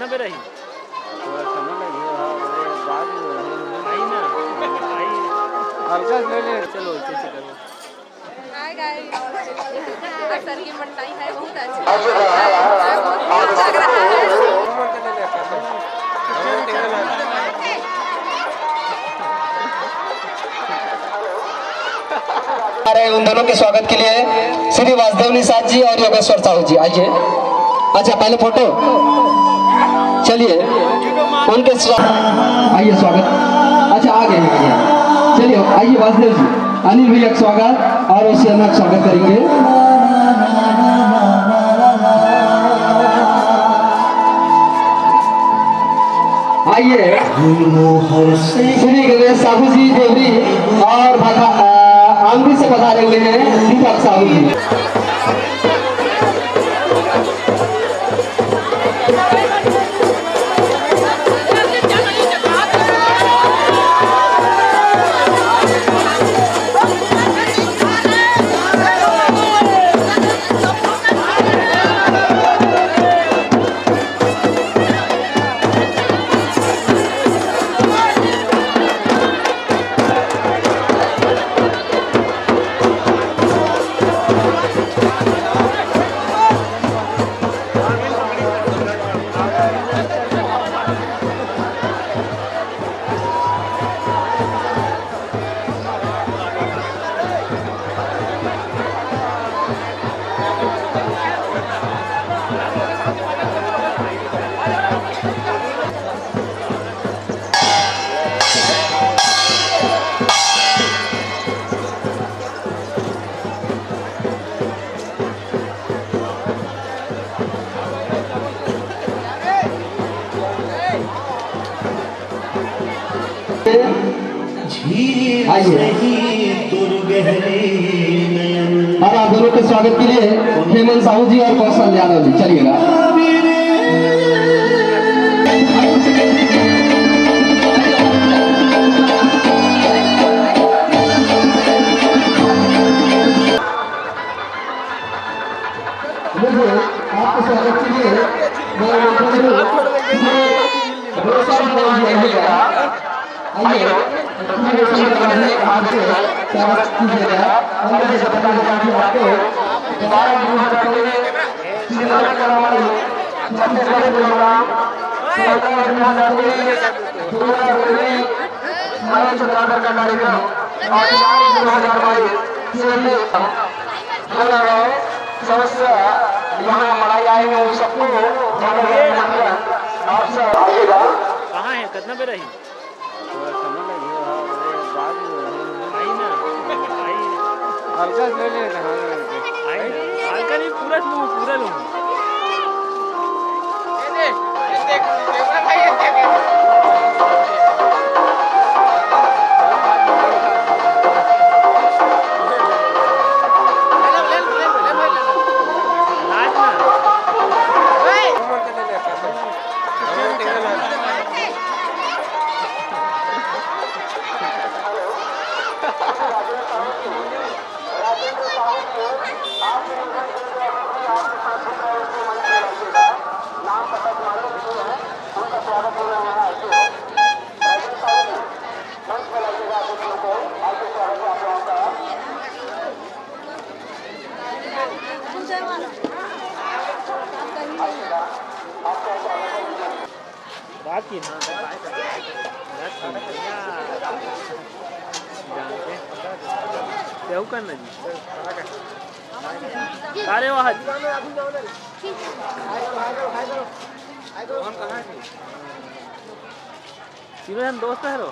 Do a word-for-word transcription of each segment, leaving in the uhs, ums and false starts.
अबे रही। थोड़ा समय लगे, हाँ, अरे, बाद में। आई ना, आई। हल्का से ले ले। चलो, ऐसे, ऐसे करो। हाय गाइस, आज सर की मंडाई है, बहुत अच्छी। बहुत अच्छा लग रहा है। आ रहे उन दोनों के स्वागत के लिए श्री वासुदेव निषाद जी और योगेश्वर साहू जी, आइए। अच्छा, पहले फोटो, चलिए, उनके स्वा-, आइए, स्वागत। अच्छा, आ गए, आ गए। चलिए, आइए वासुदेव जी, अनिल भैया का स्वागत और उससे अलग स्वागत करेंगे। आइए, श्री गणेश साहू जी देवरी और भाखा, अ, आमदी से पधारे हुए हैं दीपक साहू जी। आइए। और आप दोनों के स्वागत के लिए हेमंत साहू जी और कौशल यादव जी, चलिएगा। देखिए, आपके स्वागत के लिए मैं स्वागत कीजिएगा। आइए, स्वागत कीजिएगा। अंदर से बताइएगा कि आपको बारह जून से पहले श्री राम कला मंच, छत्तीसगढ़ प्रोग्राम, सोलह और दो हज़ार तेईस, सोलह फरवरी, हमारे छात्र का कार्यक्रम और दो हज़ार बाईस, समस्त यहाँ मनाए आए हैं, उन सबको आप सब आइएगा। कहाँ है, कितना बेर रही? थोड़ा समय लगे, हाँ, अरे, बाद में। आई ना, आई। हल्का से ले ले, हाँ, आई ना। हल्का नहीं, पूरा लूँ, पूरा लूँ। रात की ना, रात की ना। जानते? क्या हुआ करना जी? अरे वाह। तीनों जन दोस्त है रो।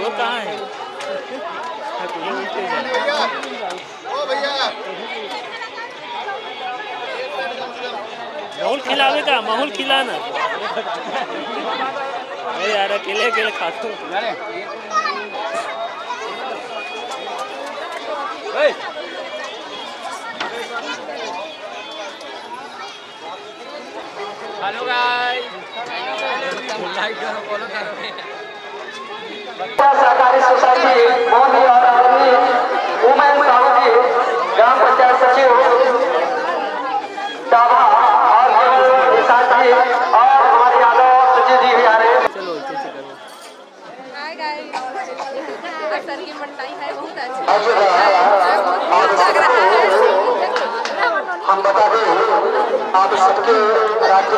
वो कहाँ है? ओ भैया, माहौल खिलावे का, माहौल खिलाना। अरे यार, अकेले अकेले खाते हो। Hello guys, like करो, follow करो। सहकारी सोसाइटी मोहनी और आदरणीय उमेश साहू जी, ग्राम पंचायत सचिव।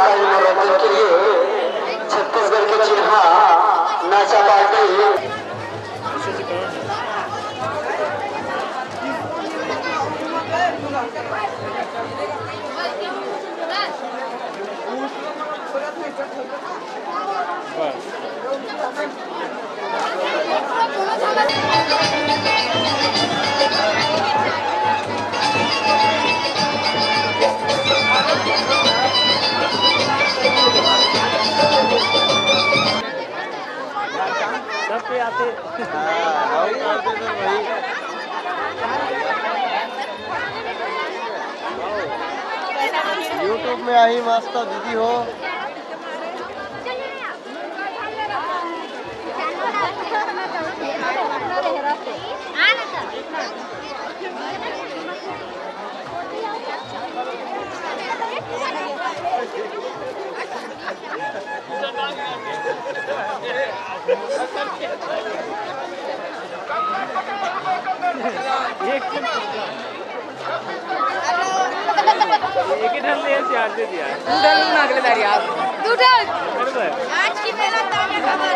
मनोरंजन के लिए छत्तीसगढ़ के चिन्हा नाचा पार्टी। सबके आते। हाँ, वही करते थे, वही। YouTube में आही मस्त दीदी हो। एक एक ही ढंग से ऐसे यार दे दिया। तू ढंग ना अगले दारी यार। तू ढंग। बरोबर। आज की मेला ताने खबर।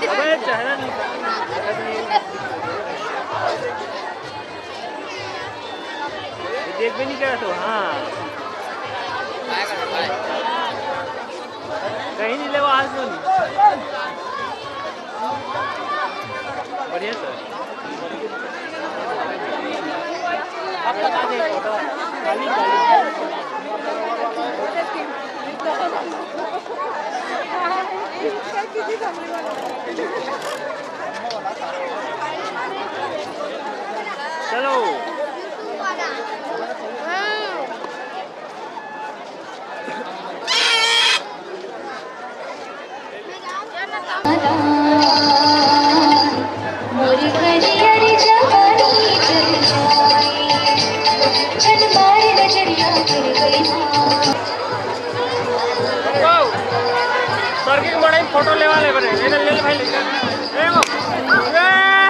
अबे चेहरा नहीं। ये देख भी नहीं करा तो, हाँ। कहीं नहीं लेवा आज तो नहीं। बढ़िया सर। चलो। सरगी के मड़ई में फोटो लेवा ले बने। ले ले, ले ले भाई, ले ले। ए, वो। ए,